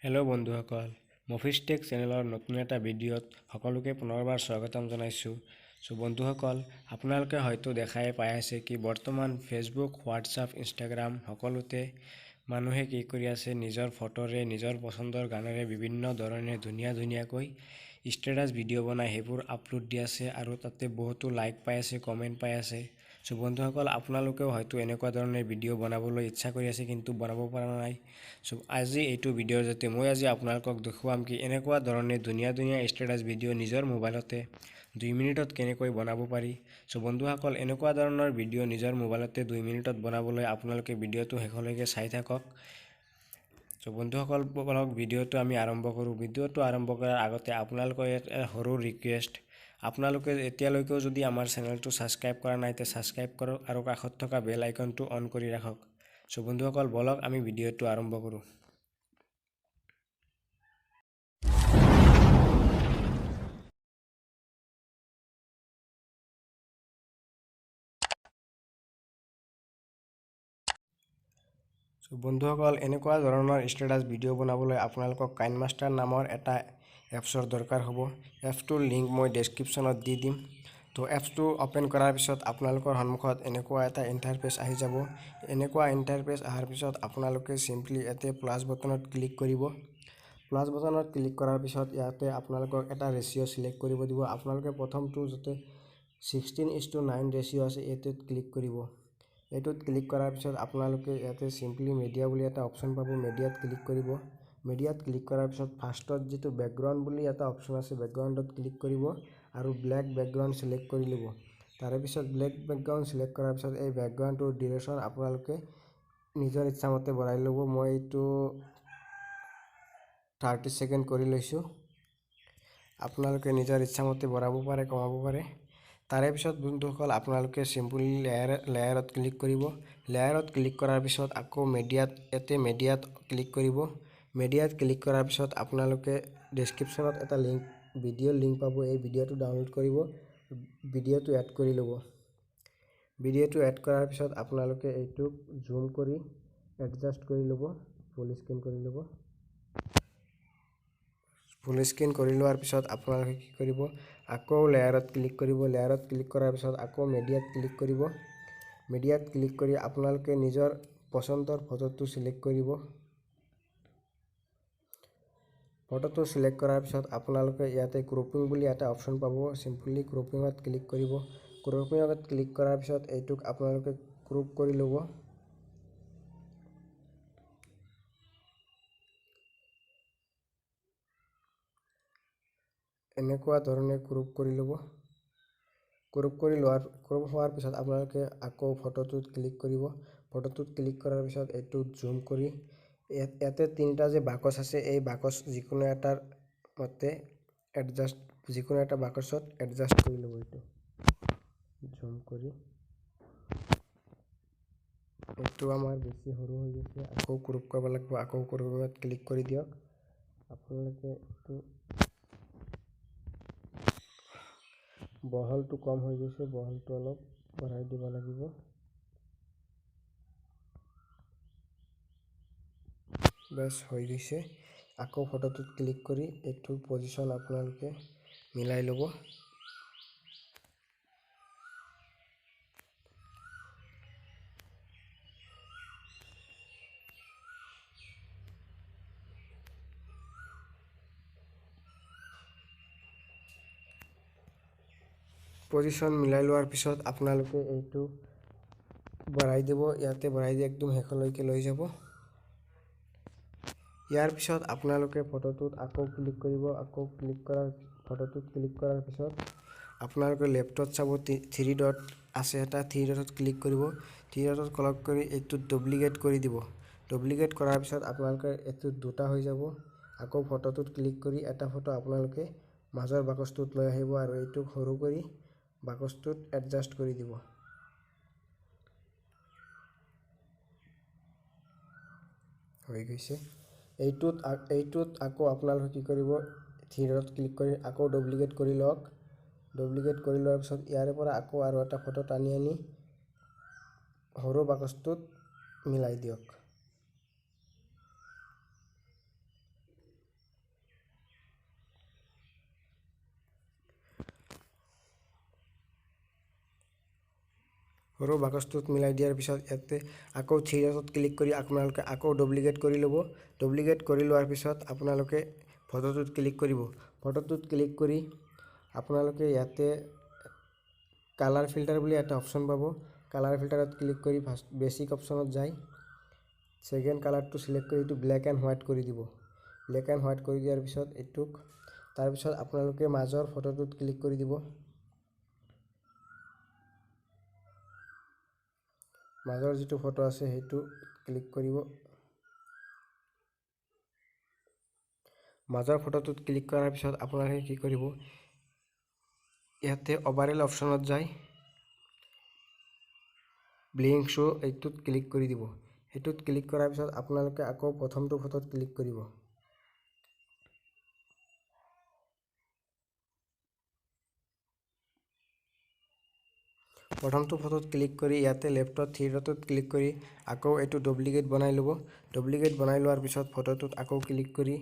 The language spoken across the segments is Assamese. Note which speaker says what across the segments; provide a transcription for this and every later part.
Speaker 1: হেল্ল' বন্ধুসকল, মফিজ টেক চেনেলৰ নতুন এটা ভিডিঅ'ত সকলোকে পুনৰবাৰ স্বাগতম জনাইছোঁ। চ' বন্ধুসকল, আপোনালোকে হয়তো দেখাই পাই আছে কি বৰ্তমান ফেচবুক, হোৱাটছআপ, ইনষ্টাগ্ৰাম সকলোতে মানুহে কি কৰি আছে, নিজৰ ফটোৰে, নিজৰ পচন্দৰ গানেৰে বিভিন্ন ধৰণে ধুনীয়া ধুনীয়াকৈ ষ্টেটাছ ভিডিঅ' বনাই সেইবোৰ আপলোড দি আছে আৰু তাতে বহুতো লাইক পাই আছে, কমেণ্ট পাই আছে। চ' বন্ধুসকল, আপোনালোকেও হয়তো এনেকুৱা ধৰণে ভিডিঅ' বনাবলৈ ইচ্ছা কৰি আছে কিন্তু বনাব পৰা নাই। চ' আজি এইটো ভিডিঅ'ৰ জৰিয়তে মই আজি আপোনালোকক দেখুৱাম কি এনেকুৱা ধৰণে ধুনীয়া ধুনীয়া ষ্টেটাছ ভিডিঅ' নিজৰ মোবাইলতে 2 মিনিটত কেনেকৈ বনাব পাৰি। চ' বন্ধুসকল, এনেকুৱা ধৰণৰ ভিডিঅ' নিজৰ মোবাইলতে 2 মিনিটত বনাবলৈ আপোনালোকে ভিডিঅ'টো শেষলৈকে চাই থাকক। চ' বন্ধুসকল, বলক ভিডিঅ'টো আমি আৰম্ভ কৰোঁ। ভিডিঅ'টো আৰম্ভ কৰাৰ আগতে আপোনালোকৰ এটা সৰু ৰিকুৱেষ্ট, আপোনালোকে এতিয়ালৈকেও যদি আমাৰ চেনেলটো ছাবস্ক্ৰাইব কৰা নাই তে ছাবস্ক্ৰাইব কৰক আৰু কাষত থকা বেল আইকনটো অন কৰি ৰাখক। চ' বন্ধুসকল, বলক আমি ভিডিঅ'টো আৰম্ভ কৰোঁ। চ' বন্ধুসকল, এনেকুৱা ধৰণৰ ষ্টেটাছ ভিডিঅ' বনাবলৈ আপোনালোকক কাইনমাষ্টাৰ নামৰ এটা এপছৰ দৰকাৰ হ'ব। এপছটোৰ লিংক মই ডেছক্ৰিপশ্যনত দি দিম। তো এপছটো অ'পেন কৰাৰ পিছত আপোনালোকৰ সন্মুখত এনেকুৱা এটা ইণ্টাৰফেচ আহি যাব। এনেকুৱা ইণ্টাৰফেচ অহাৰ পিছত আপোনালোকে চিম্পলি ইয়াতে প্লাছ বটনত ক্লিক কৰিব। প্লাছ বটনত ক্লিক কৰাৰ পিছত ইয়াতে আপোনালোকক এটা ৰেচিঅ' চিলেক্ট কৰিব দিব। আপোনালোকে প্ৰথমটো যাতে 16:9 ৰেচিঅ' আছে এইটোত ক্লিক কৰিব। এইটোত ক্লিক কৰাৰ পিছত আপোনালোকে ইয়াতে চিম্পলি মিডিয়া বুলি এটা অপশ্যন পাব, মিডিয়াত ক্লিক কৰিব। মিডিয়াত ক্লিক কৰাৰ পিছত ফাৰ্ষ্টত যিটো বেকগ্ৰাউণ্ড বুলি এটা অপশ্যন আছে, বেকগ্ৰাউণ্ডত ক্লিক কৰিব আৰু ব্লেক বেকগ্ৰাউণ্ড চিলেক্ট কৰি ল'ব। তাৰে পিছত ব্লেক বেকগ্ৰাউণ্ড চিলেক্ট কৰাৰ পিছত এই বেকগ্ৰাউণ্ডটোৰ ডিউৰেশ্যন আপোনালোকে নিজৰ ইচ্ছামতে বঢ়াই ল'ব। মই এইটো 30 ছেকেণ্ড কৰি লৈছোঁ, আপোনালোকে নিজৰ ইচ্ছামতে বঢ়াব পাৰে, কমাব পাৰে। তাৰে পিছত বন্ধুসকল, আপোনালোকে চিম্পলি লেয়াৰত ক্লিক কৰিব। লেয়াৰত ক্লিক কৰাৰ পিছত আকৌ মিডিয়াত, ইয়াতে মিডিয়াত ক্লিক কৰিব। মিডিয়াত ক্লিক কৰাৰ পিছত আপোনালোকে ডেছক্ৰিপশ্যনত এটা লিংক, ভিডিঅ'ৰ লিংক পাব। এই ভিডিঅ'টো ডাউনলোড কৰিব, ভিডিঅ'টো এড কৰি ল'ব। ভিডিঅ'টো এড কৰাৰ পিছত আপোনালোকে এইটোক জুম কৰি এডজাষ্ট কৰি ল'ব, ফুল স্ক্ৰীণ কৰি ল'ব। ফুল স্ক্ৰীণ কৰি লোৱাৰ পিছত আপোনালোকে কি কৰিব, আকৌ লেয়াৰত ক্লিক কৰিব। লেয়াৰত ক্লিক কৰাৰ পিছত আকৌ মিডিয়াত ক্লিক কৰিব। মিডিয়াত ক্লিক কৰি আপোনালোকে নিজৰ পচন্দৰ ফটোটো চিলেক্ট কৰিব। ফটোটো চিলেক্ট কৰাৰ পিছত আপোনালোকে ইয়াতে ক্ৰপিং বুলি এটা অপশ্যন পাব, চিম্পলি ক্ৰপিঙত ক্লিক কৰিব। ক্ৰপিঙত ক্লিক কৰাৰ পিছত এইটোক আপোনালোকে ক্ৰপ কৰি ল'ব। এনেকুৱা ধৰণে ক্ৰপ কৰি ল'ব। ক্ৰপ হোৱাৰ পিছত আপোনালোকে আকৌ ফটোটোত ক্লিক কৰিব। ফটোটোত ক্লিক কৰাৰ পিছত এইটো জুম কৰি ইয়াতে তিনিটা যে বাকচ আছে, এই বাকচ যিকোনো এটাৰ মতে এডজাষ্ট, যিকোনো এটা বাকচত এডজাষ্ট কৰি ল'ব। এইটো জুম কৰি এইটো আমাৰ বেছি সৰু হৈ গৈছে, আকৌ ক্ৰপ কৰিব লাগিব। আকৌ ক্ৰপিঙত ক্লিক কৰি দিয়ক। আপোনালোকে এইটো বহলটো কম হৈ গৈছে, বহলটো অলপ বঢ়াই দিব লাগিব। বাছ হৈ গৈছে। আকৌ ফটোটোত ক্লিক কৰি এইটোৰ পজিশ্যন আপোনালোকে মিলাই ল'ব। পজিশ্যন মিলাই লোৱাৰ পিছত আপোনালোকে এইটো বঢ়াই দিব। ইয়াতে বঢ়াই দি একদম শেষলৈকে লৈ যাব। ইয়াৰ পিছত আপোনালোকে ফটোটোত আকৌ ক্লিক কৰিব। আকৌ ক্লিক কৰাৰ, ফটোটোত ক্লিক কৰাৰ পিছত আপোনালোকে লেফ্টত চাব থ্ৰী ডট আছে এটা, থ্ৰী ডটত ক্লিক কৰিব। থ্ৰী ডটত ক্লিক কৰি এইটোত ডুপ্লিকেট কৰি দিব। ডুপ্লিকেট কৰাৰ পিছত আপোনালোকে এইটোত দুটা হৈ যাব। আকৌ ফটোটোত ক্লিক কৰি এটা ফটো আপোনালোকে মাজৰ বাকচটোত লৈ আহিব আৰু এইটোক সৰু কৰি বাকচটোত এডজাষ্ট কৰি দিব। হৈ গৈছে। এইটোত আকৌ আপোনালোকে কি কৰিব, থ্ৰী ডটত ক্লিক কৰি আকৌ ডুপ্লিকেট কৰি লওক। ডুপ্লিকেট কৰি লোৱাৰ পিছত ইয়াৰে পৰা আকৌ আৰু এটা ফটো টানি আনি সৰু বাকচটোত মিলাই দিয়ক। সৰু বাকচটোত মিলাই দিয়াৰ পিছত ইয়াতে আকৌ থ্ৰী ডটত ক্লিক কৰি আপোনালোকে আকৌ ডুপ্লিকেট কৰি ল'ব। ডুপ্লিকেট কৰি লোৱাৰ পিছত আপোনালোকে ফটোটোত ক্লিক কৰিব। ফটোটোত ক্লিক কৰি আপোনালোকে ইয়াতে কালাৰ ফিল্টাৰ বুলি এটা অপশ্যন পাব। কালাৰ ফিল্টাৰত ক্লিক কৰি ফাৰ্ষ্ট বেচিক অপশ্যনত যায় ছেকেণ্ড কালাৰটো চিলেক্ট কৰি এইটো ব্লেক এণ্ড হোৱাইট কৰি দিব। ব্লেক এণ্ড হোৱাইট কৰি দিয়াৰ পিছত এইটোক তাৰপিছত আপোনালোকে মাজৰ ফটোটোত ক্লিক কৰি দিব। মাজৰ যিটো ফটো আছে সেইটো ক্লিক কৰিব। মাজৰ ফটোটোত ক্লিক কৰাৰ পিছত আপোনালোকে কি কৰিব, ইয়াতে অভাৰঅল অপশ্যনত যায় ব্লিংক শ্ব' এইটোত ক্লিক কৰি দিব। সেইটোত ক্লিক কৰাৰ পিছত আপোনালোকে আকৌ প্ৰথমটো ফটোত ক্লিক কৰিব। প্ৰথমটো ফটোত ক্লিক কৰি ইয়াতে লেফ্টত থ্ৰী ডটত ক্লিক কৰি আকৌ এইটো ডুপ্লিকেট বনাই ল'ব। ডুপ্লিকেট বনাই লোৱাৰ পিছত ফটোটোত আকৌ ক্লিক কৰি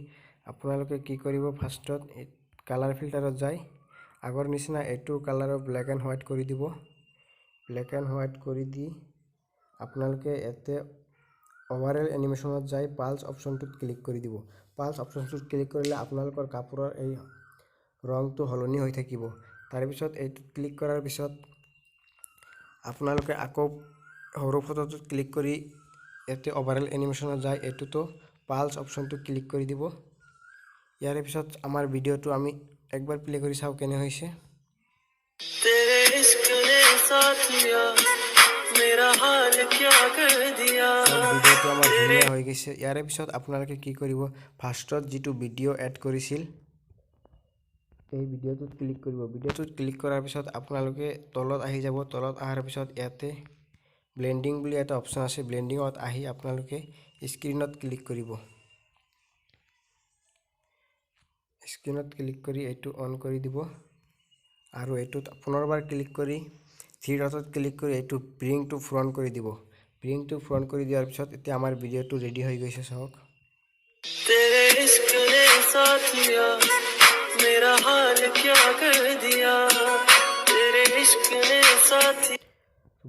Speaker 1: আপোনালোকে কি কৰিব, ফাৰ্ষ্টত কালাৰ ফিল্টাৰত যায় আগৰ নিচিনা এইটো কালাৰৰ ব্লেক এণ্ড হোৱাইট কৰি দিব। ব্লেক এণ্ড হোৱাইট কৰি দি আপোনালোকে ইয়াতে অভাৰঅল এনিমেশ্যনত যাই পালছ অপশ্যনটোত ক্লিক কৰি দিব। পালছ অপশ্যনটোত ক্লিক কৰিলে আপোনালোকৰ কাপোৰৰ এই ৰংটো সলনি হৈ থাকিব। তাৰপিছত এইটোত ক্লিক কৰাৰ পিছত আপোনালোকে আকৌ সৰু ফটোটোত ক্লিক কৰি ইয়াতে অভাৰঅল এনিমেশ্যনত যায় এইটোতো পালছ অপশ্যনটো ক্লিক কৰি দিব। ইয়াৰে পিছত আমাৰ ভিডিঅ'টো আমি একবাৰ প্লে কৰি চাওঁ কেনে হৈছে। ভিডিঅ'টো আমাৰ ধুনীয়া হৈ গৈছে। ইয়াৰে পিছত আপোনালোকে কি কৰিব, ফাৰ্ষ্টত যিটো ভিডিঅ' এড কৰিছিল এই ভিডিঅ'টোত ক্লিক কৰিব। ভিডিঅ'টোত ক্লিক কৰাৰ পিছত আপোনালোকে তলত আহি যাব। তলত অহাৰ পিছত ইয়াতে ব্লেণ্ডিং বুলি এটা অপশ্যন আছে। ব্লেণ্ডিঙত আহি আপোনালোকে স্ক্ৰীণত ক্লিক কৰিব। স্ক্ৰীণত ক্লিক কৰি এইটো অন কৰি দিব আৰু এইটোত পুনৰবাৰ ক্লিক কৰি থ্ৰী ডটত ক্লিক কৰি এইটো ব্ৰিং টু ফ্ৰণ্ট কৰি দিব। ব্ৰিং টু ফ্ৰণ্ট কৰি দিয়াৰ পিছত এতিয়া আমাৰ ভিডিঅ'টো ৰেডি হৈ গৈছে। চাওক,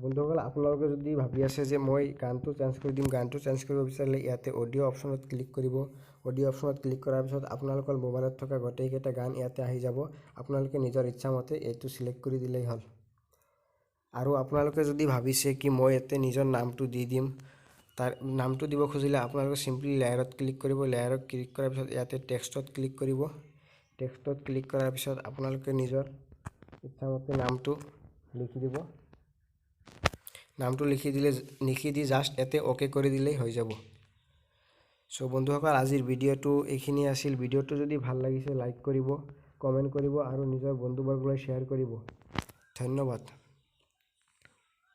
Speaker 1: বন্ধুসকল আপোনালোকে যদি ভাবি আছে যে মই গানটো চেঞ্জ কৰি দিম, গানটো চেঞ্জ কৰিব বিচাৰিলে ইয়াতে অডিঅ' অপশ্যনত ক্লিক কৰিব। অডিঅ' অপশ্যনত ক্লিক কৰাৰ পিছত আপোনালোকৰ মোবাইলত থকা গোটেইকেইটা গান ইয়াতে আহি যাব। আপোনালোকে নিজৰ ইচ্ছামতে এইটো চিলেক্ট কৰি দিলেই হ'ল। আৰু আপোনালোকে যদি ভাবিছে কি মই ইয়াতে নিজৰ নামটো দি দিম, তাৰ নামটো দিব খুজিলে আপোনালোকে চিম্পলি লেয়াৰত ক্লিক কৰিব। লেয়াৰত ক্লিক কৰাৰ পিছত ইয়াতে টেক্সটত ক্লিক কৰিব। টেক্সটত ক্লিক কৰাৰ পিছত আপোনালোকে নিজৰ ইচ্ছামতে নামটো লিখি দিব। নামটো লিখি দি জাষ্ট ইয়াতে অ'কে কৰি দিলেই হৈ যাব। চ' বন্ধুসকল আজিৰ ভিডিঅ'টো এইখিনি আছিল। ভিডিঅ'টো যদি ভাল লাগিছে লাইক কৰিব, কমেণ্ট কৰিব আৰু নিজৰ বন্ধুবৰ্গলৈ শ্বেয়াৰ কৰিব। ধন্যবাদ।